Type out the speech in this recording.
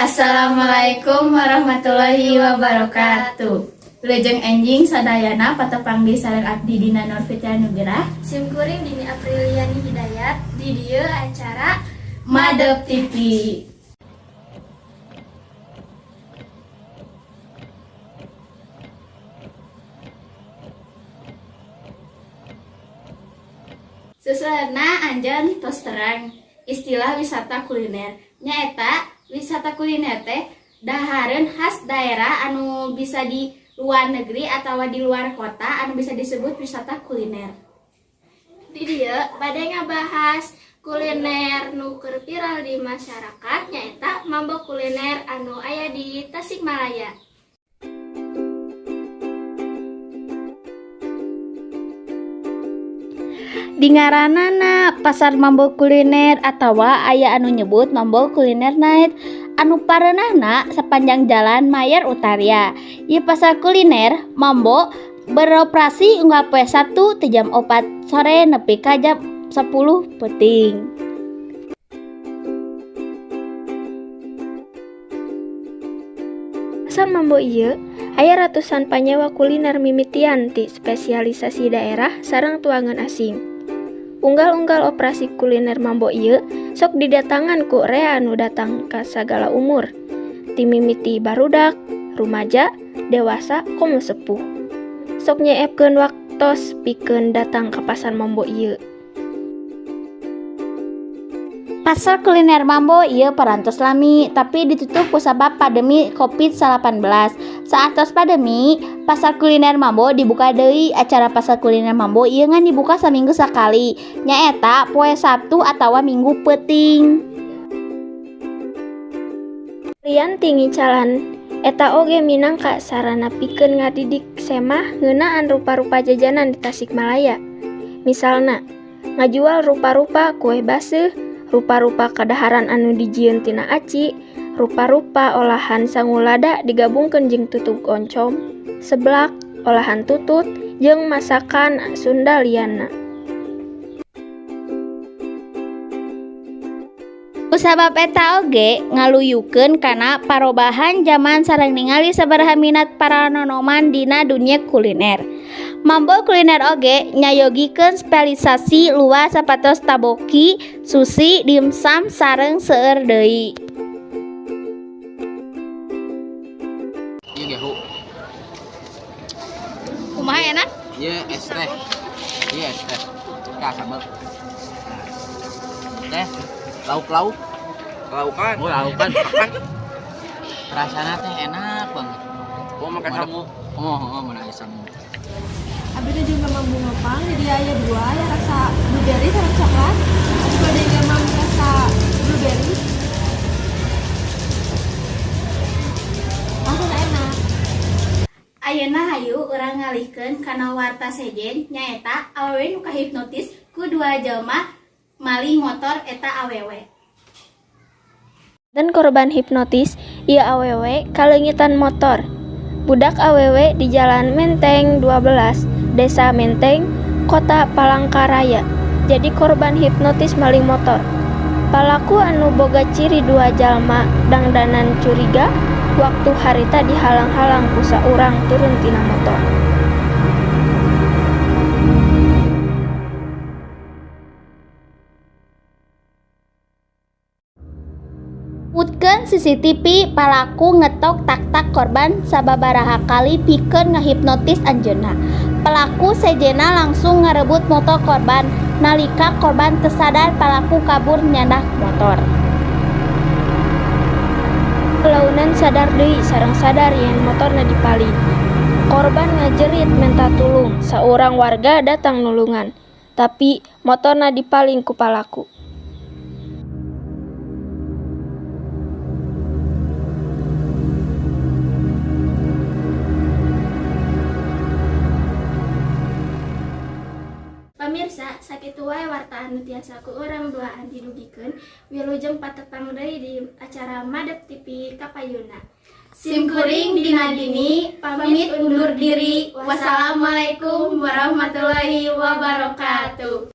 Assalamualaikum warahmatullahi wabarakatuh. Wilujeng enjing sadayana, patepang deui sareng abdi Dina Nur Fitria Nugrah. Sim kuring Dini Apriliani Hidayat, di dieu acara Madep TV. Susuhna anjeun tos terang istilah wisata kuliner. Nyaeta wisata kuliner teh dahareun khas daerah anu bisa di luar negeri atau di luar kota anu bisa disebut wisata kuliner. Di dieu bade ngabahas kuliner nu keur viral di masyarakat, nyaeta Mambo Kuliner anu aya di Tasikmalaya. Dingaranana Pasar Mambo Kuliner atawa aya anu nyebut Mambo Kuliner Night anu pareunahna sepanjang Jalan Mayor Utaria. Ieu pasar kuliner Mambo beroperasi unggal poe Sabtu ti jam 4 sore nepi ka jam 10 peuting. Pasar Mambo ieu aya ratusan panyewa kuliner mimitian ti spesialisasi daerah sareng tuangan asing. Unggal-unggal operasi kuliner Mambo ieu sok didatangan ku rea anu datang ka sagala umur. Ti mimiti barudak, rumaja, dewasa komo sepuh. Sok nyeepkeun waktos pikeun datang ka pasar Mambo ieu. Pasar kuliner Mambo ieu parantos lami, tapi ditutup kusabab pandemi Covid-19. Saatos pandemi, pasar kuliner Mambo dibuka deui. Acara pasar kuliner Mambo ieu ngan dibuka saminggu sakali, nyaeta poe Sabtu atawa Minggu peuting. Lian ti ngicalan, eta oge minangka sarana pikeun ngadidik semah ngeunaan rupa-rupa jajanan di Tasikmalaya. Misalna, ngajual rupa-rupa kue baseuh, rupa-rupa kadaharan anu dijieun tina aci, rupa-rupa olahan sangu lada digabungkeun jeung tutug oncom, seblak, olahan tutut, jeung masakan Sunda lianna. Kusabab eta oge ngaluyukeun kana parobahan jaman sareng ningali sabaraha minat para nonoman dina dunia kuliner. Mambo Kuliner oge nyayogikeun spesialisasi luas sapertos tteokbokki, sushi, dimsum sareng seueur deui. Iya, gehu. Kumaha, enak? Iya, es teh. Iya, es teh. Kah sambal. Teh, lauk-lauk. Laukan. Oh, laukan. Makan. Rasanya teh enak banget. Oh, makan sangu. Oh, mana aya sangu. Abi nuju ngamam bunga pang, jadi aya dua, aya rasa blueberry sareng coklat. Abi bade ngamam rasa blueberry. Rasana enak. Ayeuna hayu urang ngalihkeun kana warta sejen, nyaeta awewe nu kahipnotis ku dua jalma maling motor eta awewe. Dan korban hipnotis, ieu awewe kaleungitan motor. Budak awewe di Jalan Menteng 12, Desa Menteng, Kota Palangkaraya. Jadi korban hipnotis maling motor. Palaku anu boga ciri dua jalma dangdanan curiga waktu harita dihalang-halang ku saurang turun tina motor. Mutkeun CCTV, palaku ngetok tak-tak korban sababaraha kali pikeun ngahipnotis anjeunna. Pelaku sejenna langsung ngarebut motor korban. Nalika korban teu sadar, palaku kabur nyandak motor. Launan sadar deui sareng sadar yen motorna dipaling. Korban ngajerit menta tulung, saurang warga datang nulungan. Tapi motorna dipaling ku palaku. Pamirsa, sakitu wae warta anu tiasa ku urang duaan didugikeun. Wilujeng patepang deui di acara Madep TV kapayuna. Sim kuring Dina Dini pamit undur diri. Wassalamualaikum warahmatullahi wabarakatuh.